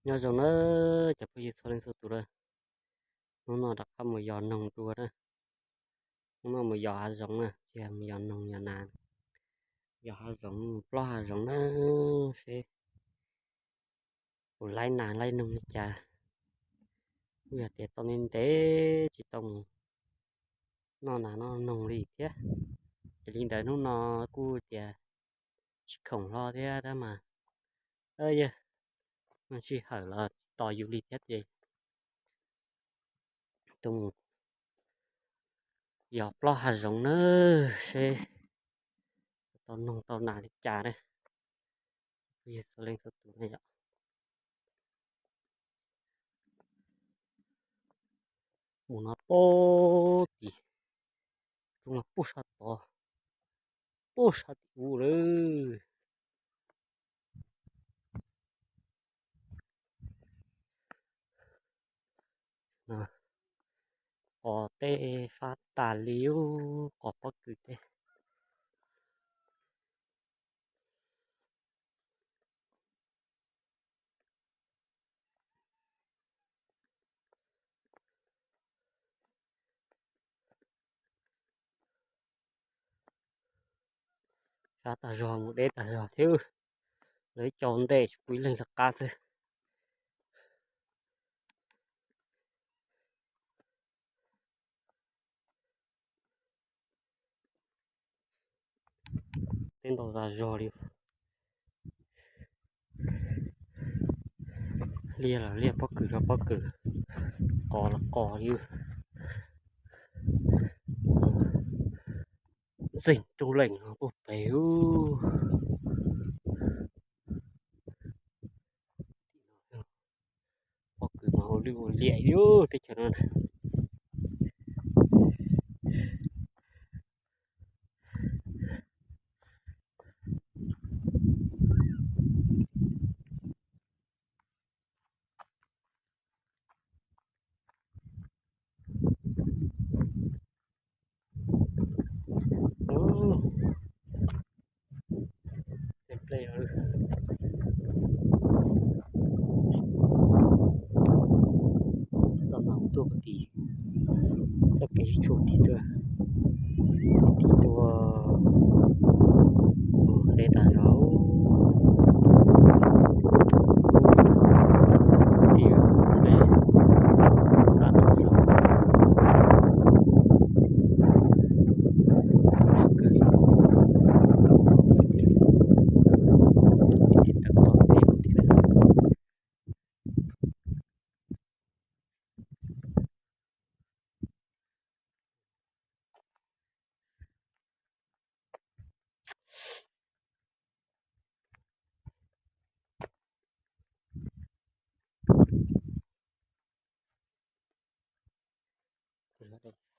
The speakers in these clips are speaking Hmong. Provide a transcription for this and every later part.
Nyob zoo na cov phooj ywg txhua leej txhua tus na, hnub no rov qab mus yos noog dua na. Hnub no mus yos hav zoov na, tsis yog mus yos noog yos nas, yos hav zoov, mus plob hav zoov na, seb puas laib nas laib noog li cas. Kuj yog tias tau ntev ntev tsis tau mus noj nas noj noog li thiab. Ces li ntawd hnub no kuj tias tsis khoom hlo thiab tab mas, yog sij hawm los tsis tos yus li thiab ces tuaj mus yos plob hav zoov na, seb tau noog tau nas li cas na. Phooj ywg txhua leej txhua tus na yom. Mus no pub tim, roob no pub sab tod, pub sab tim ub lawm. Qos teb fab tas li, qos pob kws teb. Sab tas zog mus deb tas zog thiab, lawv ib co ntej tsis pub ib leeg rov qab xwb. Teb ntau tas zog li. Liaj los liaj, pob kws los pob kws, qos los qos li. Ntxeeg rau leem no tuaj pem. Pob kws mas ua lwj ua liam li teb chaws no na. Tes nplej no, tau mas tuaj pem tim, txoj kev tsis tshua tim tuaj, tim tuaj, deb tas zog. Tim ub, deb tas zog. Kawg li, tsis tau tom peb kuv tim lawm.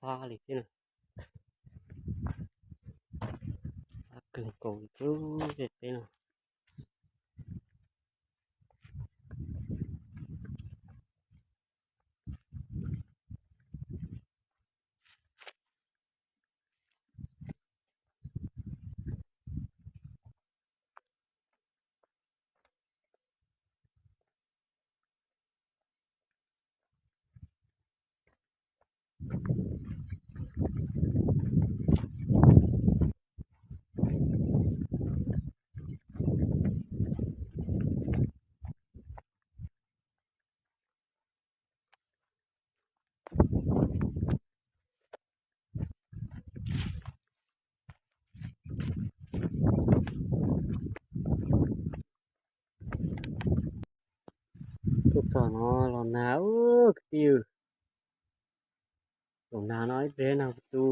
Fab li thiab na, fab kawg nkaus li thiab tej teb no. Tuaj txog no los nag ub kwv tij. Tus nag no ib pliag nag tu,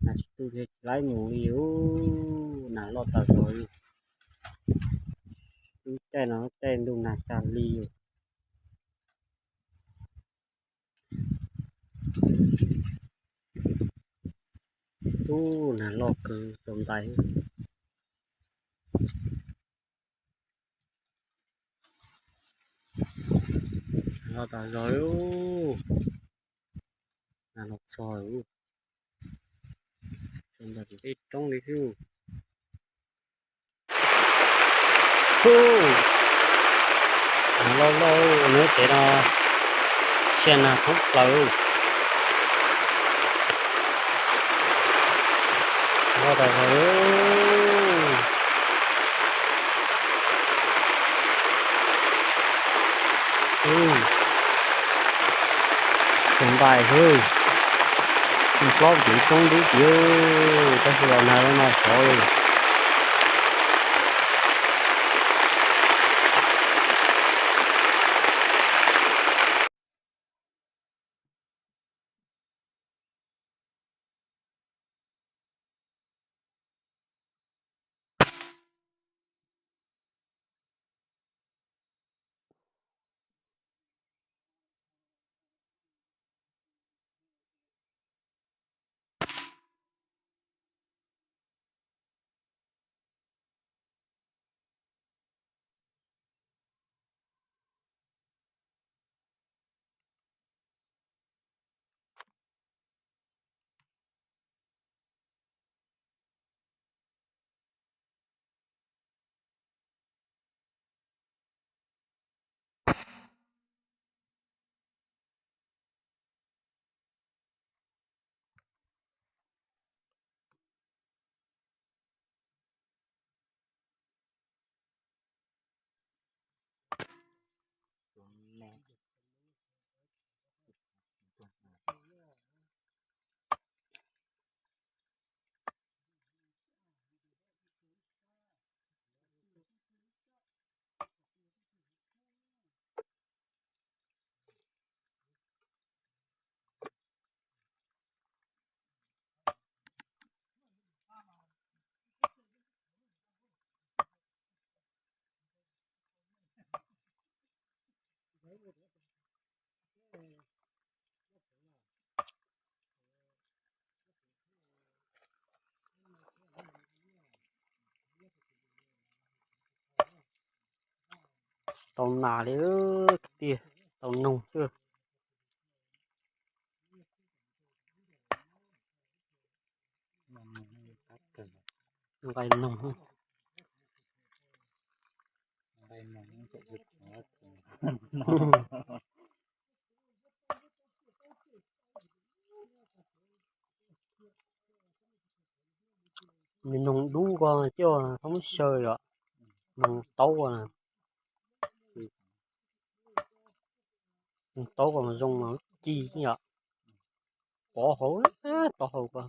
nag tsis tu thiaj tsis laib mus li ub, nag loj tas zog li. Lub caij no lub caij ntuj nag xya hli. Ub, nag loj kawg txaus ntais. Los tas zog li, nag los txog, txaus ntais tej roob li xwb. Loj loj neb pem no, siab nag thoob plaws. Loj tas zog. Tus ntais xwb, plaub cev coob dub kiv, tab sis los nag no sov li. Tau nas li tiag, tau noog xwb. Nqaij noog. Me noog dub ko coj thoob xyaw yom. Noog taub, noog taub ko zoo ci yom. Pov hauv, pov hauv ko.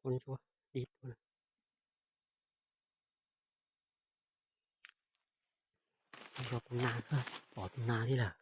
Tus ntsuab dib tuaj, ntsuab tus nas, pom tus nas li lawm.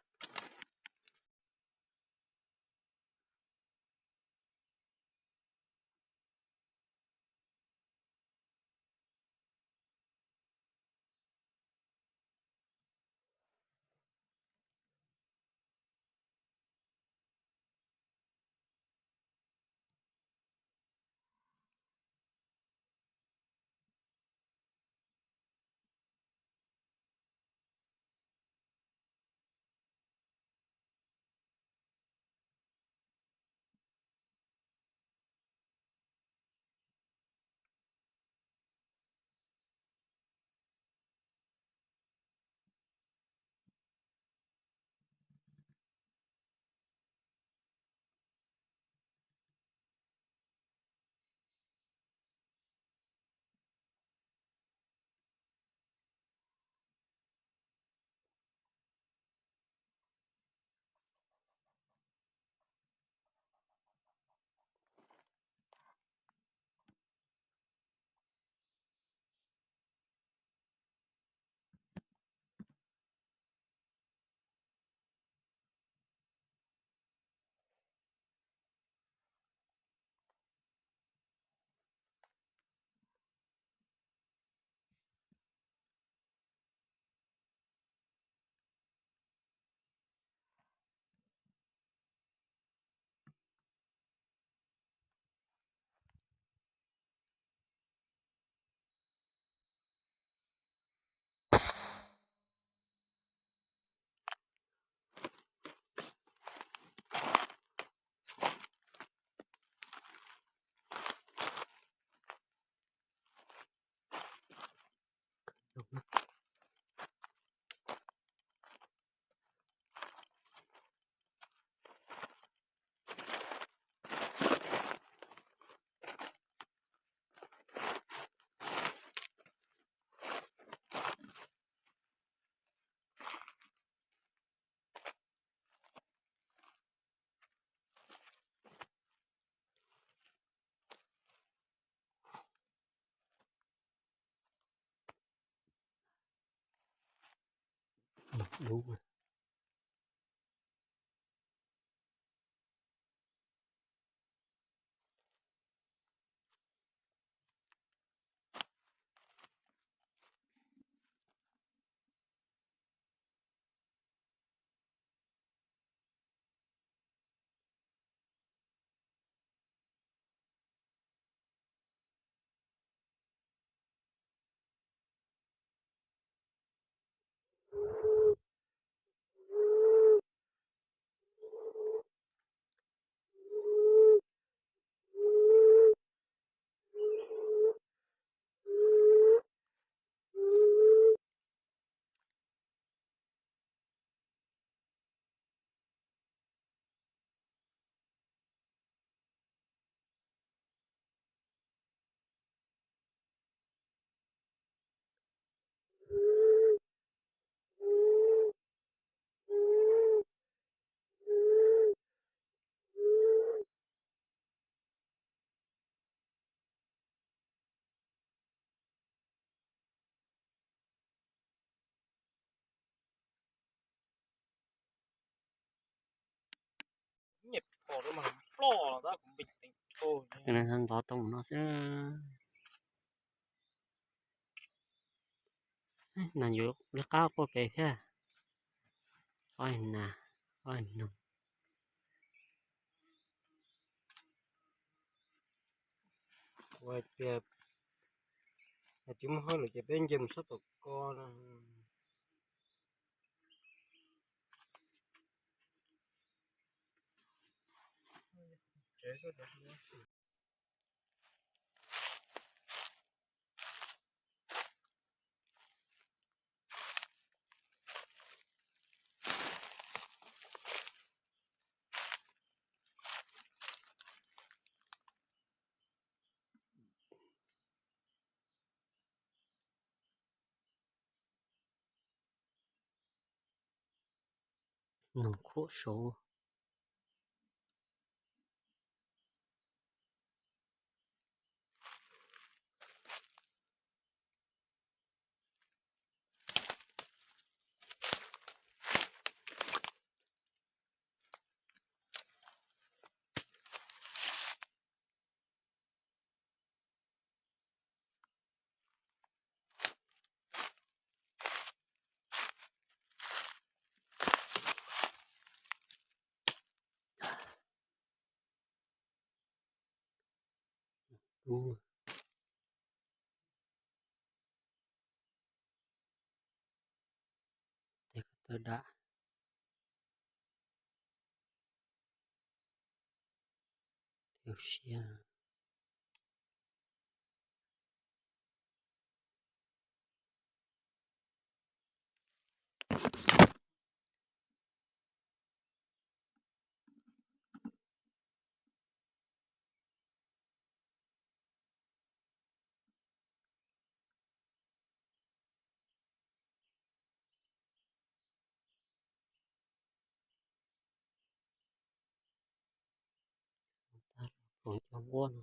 Dub. Ntxov tau no xwb. Nas yuav lub qab quaj kev thiab. Oj nas, oj noog. Ua tias tsis muaj hauj lwm ces peb nce mus sab tom ko no. Noog khuam saud. Tej ko tawg dam. Thiab siab. Khoom cov nquab no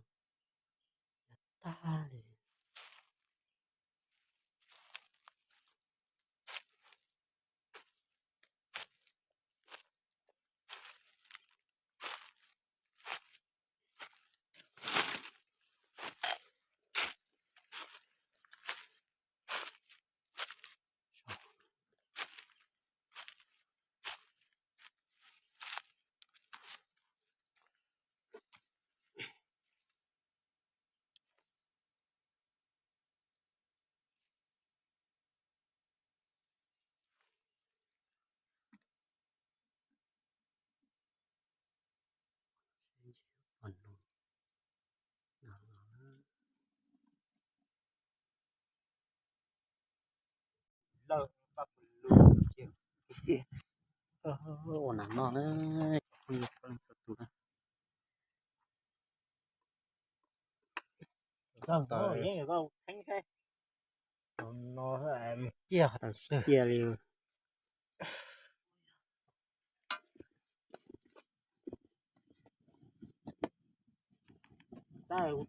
tag li. Ua nas noj na, cov phooj ywg txhua tus na. Cia li.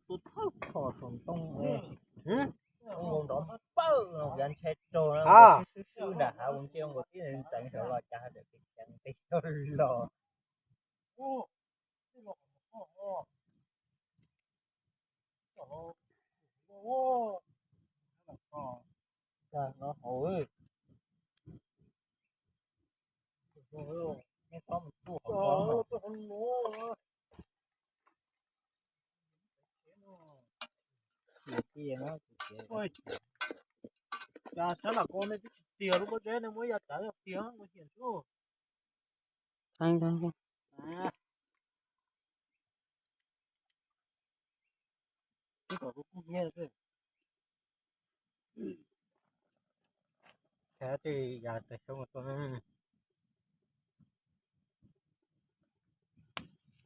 Tus thawj kho saum ntoo, nrov pawg, yav ntshai raug swb swb nram hav ua ncej ua nkaus tib ntxeev saum los cas hais tias kev cai nqis los. Cas sab lam ko nej twb tsis tiag lub pob zeb ne, muab ya tsav yog tiag ua hiam xwb.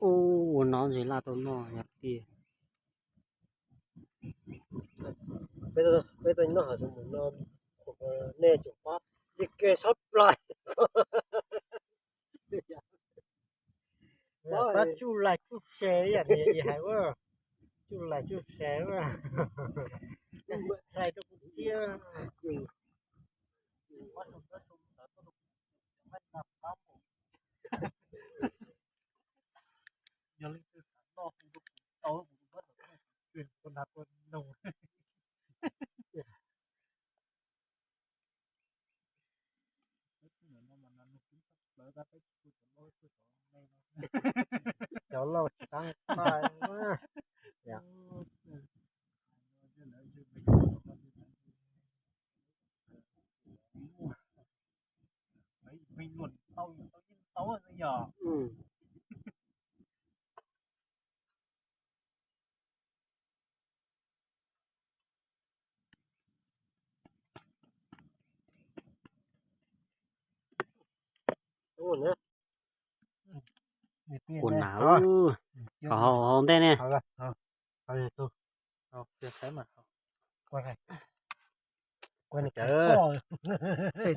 Ua no ntshe laj tau noj yog tiag. Peb tau noj hauv tus mus no, nej tseem pab tig ke sab plaws. Pab tsuj lais tsuj se ib yam li hais ua, tsuj lais tsuj se ua, hlais rau kuv thiab. Cov lauj tsis qab nqaij. Ua nam, hau hau ntej ne.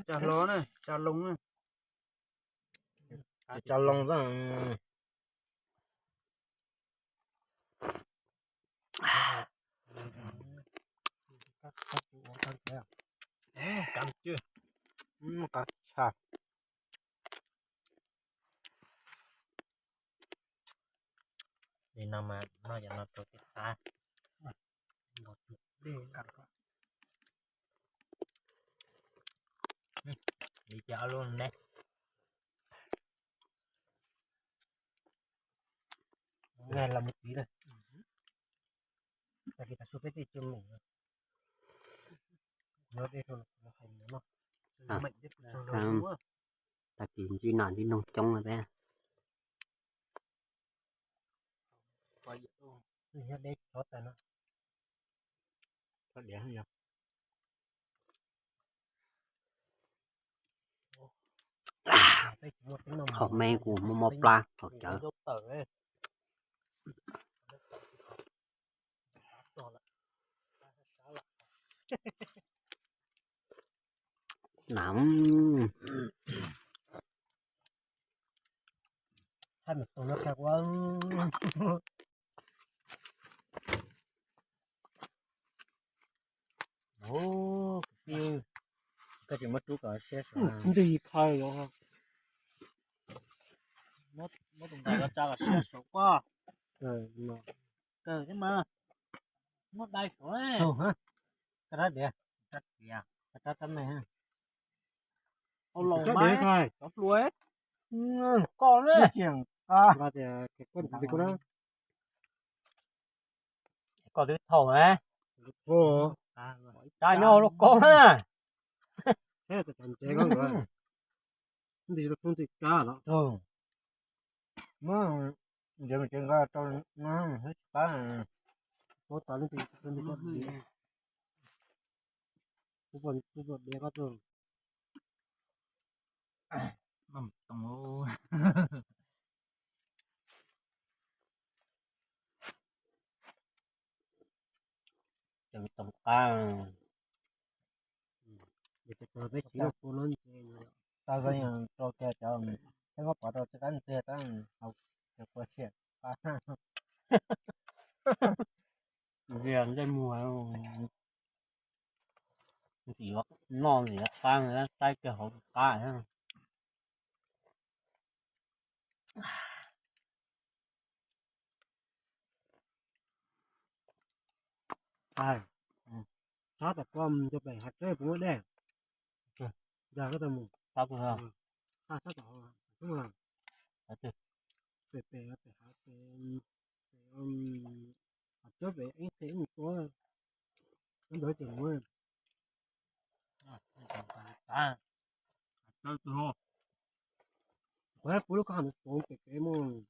Tsa hlo na, tsa loo na. Tsa loo xwb. Li no mas noj cov no rau tej qab. Li cas ob lub ne. Nqaij los mus tid na. Tag kis tas su peb tej coj mus. Nyob dej rau los hais no. Tag kis ntsib nam ntsib noog coob no peb. Nyob deb tshov tas no. Hom me kuv muaj mob plab hom cawv. Nam. Koj tsis muab rub kom siab saud. Ntig phai os. Muab tus ntais ko tsa kom siab saud koj. Kawg thiab mas. Muab dai saud. Koj rab diav. Koj rab tab meeg. Au laus mas cov hluas. Koj ne. Koj twb thaum ne. Tsa nyob hauv lauj kaub na. Nti tau tub nti tsa los. Muab ntiav me cev nqa rau no tsis qab. Muab tas lub nti tub nti koj diav. Kuv puas diav koj tuaj. Too qab. Peb tsis tau rau kiag cov, peb muab pov rau tsis qab ntxiag tab hauv cov kua siab qab. Ntxiag ntsej muag, ntxim noj ntxim qab, saib kiag hauv qab. Sab tom ko mus rau pem hav tsawb puas muaj dej? Dag koj tau mus. Sab tom, pem pem hav pem, hav tsawb pem ib qhe ib mus tua, ib ntawd ces mus. Kuv pub lub koj hav mus pem pem mus.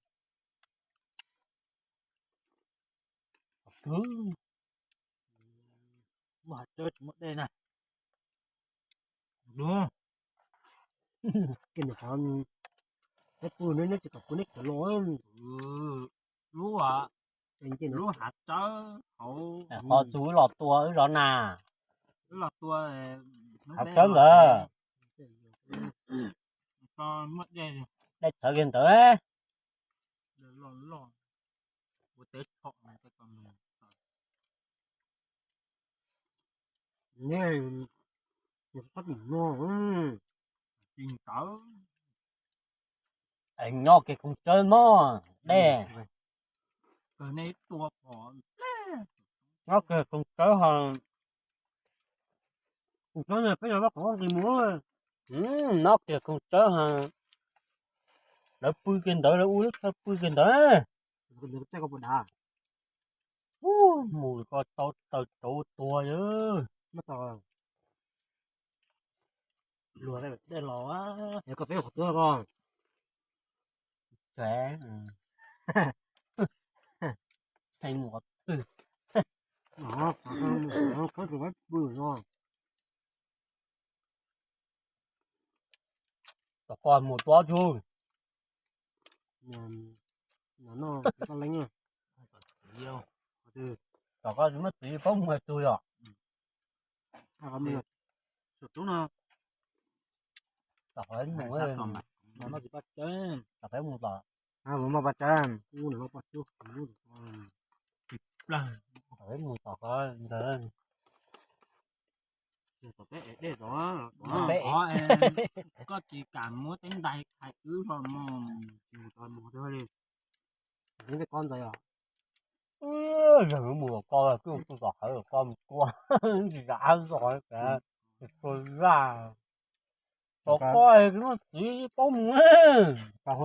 Muaj hav tsawb tsis muaj dej na. Ces nws qhov, neb pw neb, neb tsis kom pw neb cov los. Lub, lub hav tsawb hauv, qhov txug wb los tua wb zov nas, wb los tua hav tsawb ntawd. Dej txhawv kiag ntawd. Nyob kiag koog tsawb mog dej. Nyob kiag koog tsawb ho, koog tsawb peb yog vaj qhov nqis mus. Nyob kiag koog tsawb ho, Lawv pw kiag ntawd, lawv ua lub chaw pw kiag ntawd. Mus ko tau taw tauv tuag. Luag dej los, koj peb qhov tuag ko. Tsev, tseem mus qhov twg? Tom ko mus tua tub. Tom ko tsis muaj txiv paub mus tug yom. Tom qhov mus, tom qhov mus tom. Tom qhov mus tom qhov ntawd. Koj tsis kam muab teeb ntais hais wb hlo mog. Yog mus tom ko, twb mus tom qhawv ko mus tua, tsis zam zog, tua zaj. Tom ko tsis muaj txiv paub mus. Huab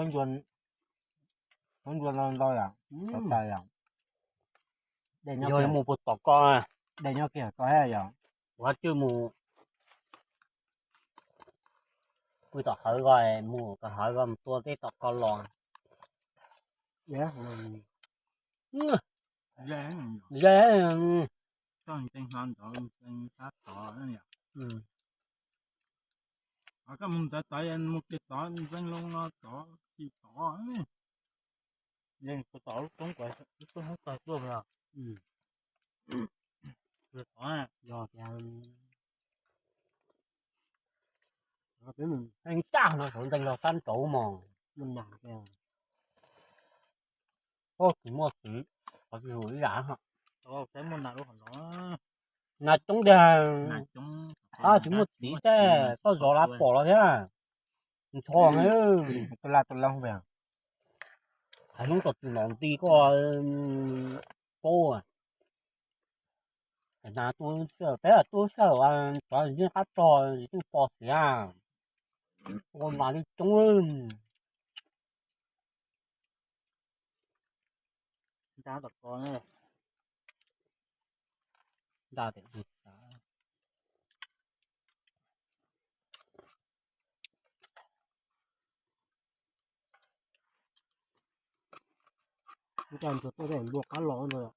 ncua no ntau yom, tas yom. Yog mus puag tom ko, dej nyob kiag ko yom. Ua tswj mus pw tom qhawv ko, mus tom qhawv ko mus tua tej tom ko los. Ze, koj mus ntawd tod, mus kiag tod ntxeev loo no tod, tsis tod. Yeej tod lub roob ko, lub roob hoob tawg tuaj os. Yog tias, heev tag no sawv ntxeev los sab nraud mog. Tsis muaj txiv, qhov tsis hu ib yam. Nas coob tiag, tsis muaj txiv tej koj zov lav pom los thiab. Ntxhov, tus laj tus laj, hais hnub tom tsis nom nti koj paub. Nas tu, peb tuaj sij hawm cov yeej qab rog tsis pom xiav, ua mas li coob. Nta tom ko, nta tom ko. Ua cas ntsuag tuaj tej luag qab los ntag.